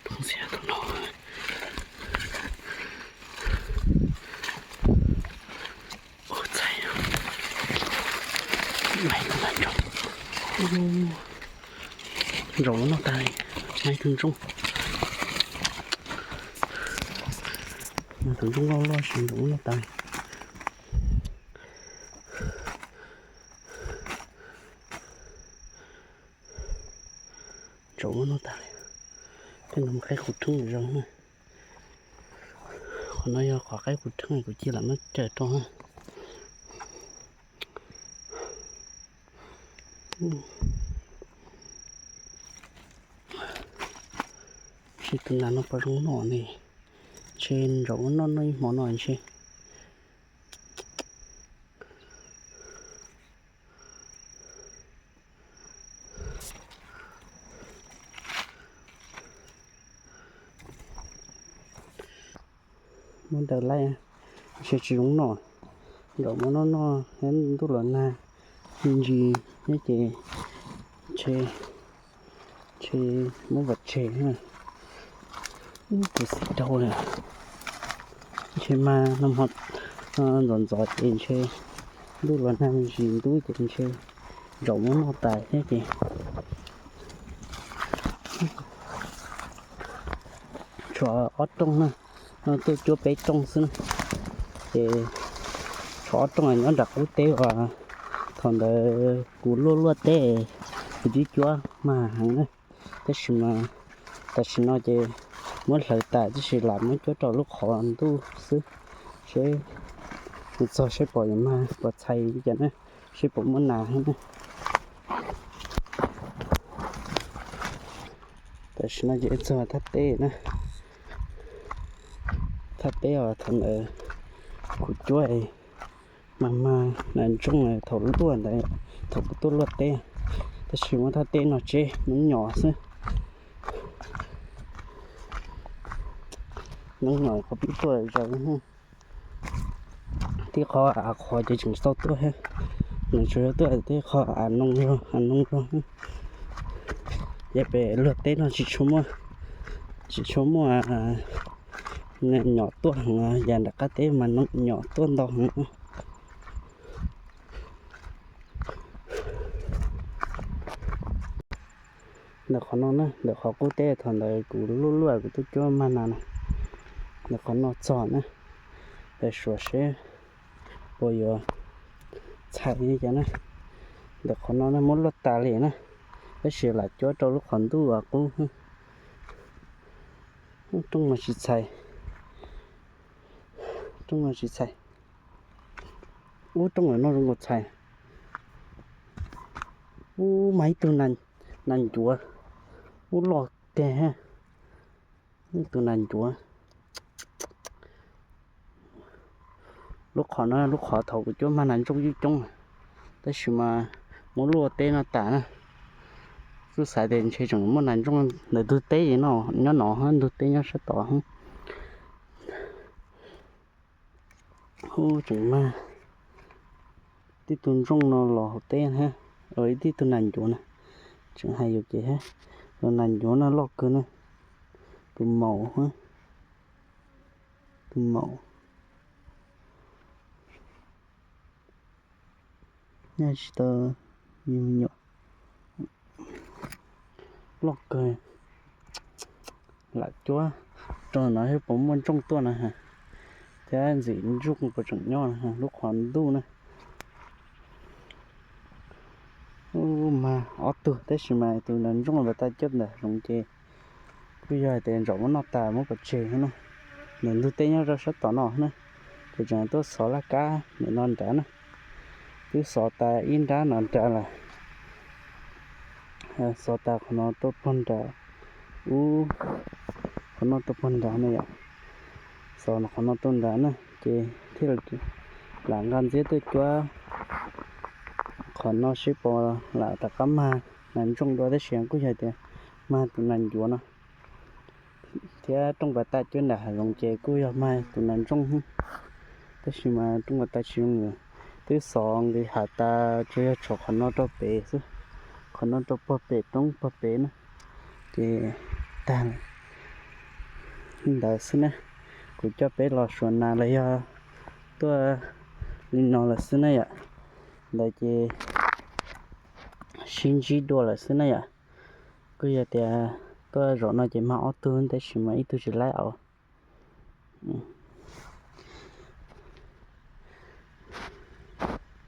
Tus no, ua txhais, maib tug ntsooj, ntsooj ua noj tas li, maib tug ntsooj, tus ntsooj loj loj sis ntsooj ua noj tas li. Ntsooj ua noj tas li. Tej no mas qaib qus rheeb zoo na. Qhov no yog qhov qaib qus rheeb kuv cia lam muab cawm rau. Ntshe tus nas no puas zoo noj ne. Ntshe ntsoov muab noj noj ib hmo no ntshe. Muab ntawd laij, ntshe tsis zoo noj. Ntsoov muab noj noj thiab ntuj los nag me ntsis thiab ces ntshe, ntshe muab vam tseg. Tus xim dhau li. Ntshe mas no ho ntxov ntxov ces ntshe ntuj los nag me ntsis ntub ces ntshe ntsoov muab noj tas thiab ces tshuav ob rooj na, tuaj cuab peb rooj xwb na. Ces tshuav ob rooj nyob nram qub teb uas thaum ntawd kuv luaj luaj teb, kuv twb cuab mag heev na. Tab sis mas tam sim no ces muab hlawv tas tab sis lam muab cuab rau lub qhov ntuj xwb, seb mus txog seb puas yuav mag puas txhais li cas na, seb puas muaj nas thiab na. Tam sim no ces txog thaj teb na. Thaj teb os, thaum ntawd kuv cuab mas mag nas ntsooj thaum luaj ntawd, thaum kuv tuaj luaj teb. Tab sis muab thaj teb no tseb, noob nyom xwb. Noob nyom qhov pib tuaj zaws. Tib qhov av qhuav ces tseem tsis tau tuaj thiab, nws tsuas yog tuaj tib qho av noo zog, av noo zog. Ces pem luag teb no tsis tshua muaj, tsis tshua muaj nyom tuaj heev, yam nram qab teb mas nyom tuaj ntau heev. Ntawm qhov no na, ntawm qhov qub teb thaum ntawd kuv luaj luaj kuv tuaj cuab mag nas na, ntawm qhov no txog na, suav seb puas yuav txhais li cas na. Ntawm qhov no na muab luaj tas li na, tab sis lam cuab rau lub qhov ntuj uas qub. Rooj no tsis txhais, rooj no tsis txhais. Ub, rooj no zoo nkaus txhais. Ub, mas ib tug nas ncuav, ub loj tiag, ib tug nas ncuav. Lub qhov no lub qhov thaum kuv cuab mag nas ntsooj coob coob, tab sis mas muab luaj teb no tas na. Kuj xav tias ntshe tseem muaj nas ntsooj ntawm ntug teb no, nyob no, ntug teb nyob sab tod. Ub, tseem mag tib tug ntsooj no los hauv teb thiab, ib tib tug nas ncuav na, tseem hais yus ces thiab. Tus nas ncuav no loj kawg na, tus maum, tus maum. Nyaj tsis tau, me nyuam loj kawg. Lam cuab rau no thiab puas muaj ntsooj tuaj na, thiab ntxim ntsooj puas tseem nyob na, lub qhov ntuj na. Ub, mag ob tug tab sis mas tus nas ntsooj npam tas cuab ntawm zoov ces kuj yog hais tias ntsaum muab noj tas muab pov tseg no. Ntawm ntug teb nyob rau sab tom no na, ces tseem tuaj xov laj kab ntawm no nrad na. Twb xov tas ib nrab no nrad lawm. Xov tas qhov no rau pog nrad, ub, qhov no rau pog nrad na yom. Xov qhov no rau nrad na, ces thiaj li lam nqa ntxiab tuaj cuab qhov no seb puas lam rov qab mag nas ntsooj dua, tab sis kuj yog tias mag tus nas ncuav no. Thiab rooj pas tas cuab nram hav zoov ces kuj yog mag tus nas ntsooj, tab sis mas rooj pas tas tsis zoo. Twb xov nqis hav tas tsuas yog tshuav qhov no rau pem xwb, qhov no rau pog pem roob pog pem na, ces tag lawm. Ntawd xwb na, kuv coj peb los suav nas los yog tuaj li no lawm xwb na yom. Ntawd ces sib ntsib dua lawm xwb na yom. Kuj yog tias tuaj zaum no ces mag ob tug tab sis mas ib tug tsis laib aus.